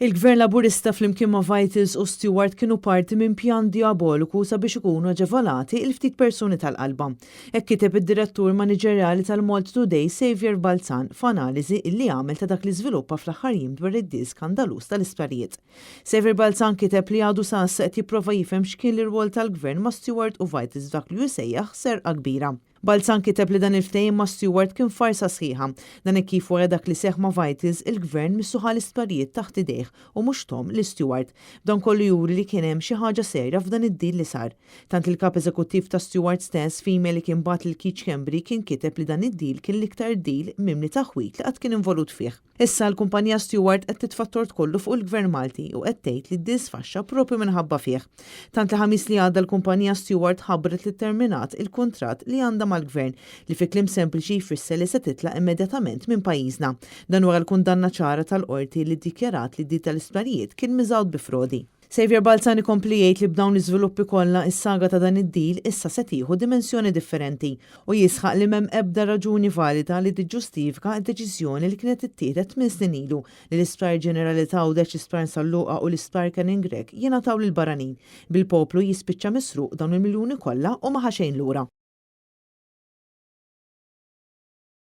Il-Gvern Laburista flimkien ma' Vitals u Steward kienu parti minn pjan dijaboliku sabiex ikunu aġevolati il-ftit persuni tal-qalba. Hekk kiteb id-Direttur Maniġerjali tal-Malta Today Saviour Balzan f'analiżi illi għamel ta' dak li żviluppa fl-aħħar jiem dwar id-deal skandaluż tal-isptarijiet. Saviour Balzan kiteb li għadu sa issa qed jipprova jifhem x'kien l-irwol tal-Gvern ma' Steward u Vitals f'dak li hu sejjaħ serqa kbira. Balzan kiteb li dan il-ftehim ma' Steward kien farsa sħiħa. Dan hekk kif wara dak li seħħ ma' Vitals, il-Gvern missu ħa l-isptarijiet taħt idejh u mhux thom lil Steward. B'dan kollu juri li kien hemm xi ħaġa serja f'dan id-deal li sar. Tant li l-Kap Eżekuttiv ta' Steward stess f'email li kien bagħat lil Keith Schembri kien kiteb li dan id-deal kien l-iktar deal mimli taħwid li qatt kien involut fih. Issa l-kumpanija Steward qed titfa' t-tort kollu fuq il-Gvern Malti u qed tgħid li d-deal sfaxxa proprju minħabba fih. Tant li Ħamis li għadda l-kumpanija Steward ħabbret li tterminat il-kuntratt li għandha mal-Gvern li fi kliem sempliċi jfisser li se titlaq immedjatament minn pajjiżna. Dan wara l-kundanna ċara tal-Qorti li ddikjarat li d-deal tal-isptarijiet kien miżgħud bi frodi. Saviour Balzan ikompli jgħid li b'dawn l-iżviluppi kollha is-saga ta' dan id-deal issa se tieħu dimensjoni differenti u jisħaq li m'hemm ebda raġuni valida li tiġġustifika d-deċiżjoni li kienet ittieħdet tminn snin ilu li l-Isptar Ġenerali t'Għawdex, l-Isptar San Luqa u l-Isptar Canon Grech jingħataw lill-barranin, bil-poplu jispiċċa misruq dawn il-miljuni kollha u ma ħa xejn lura.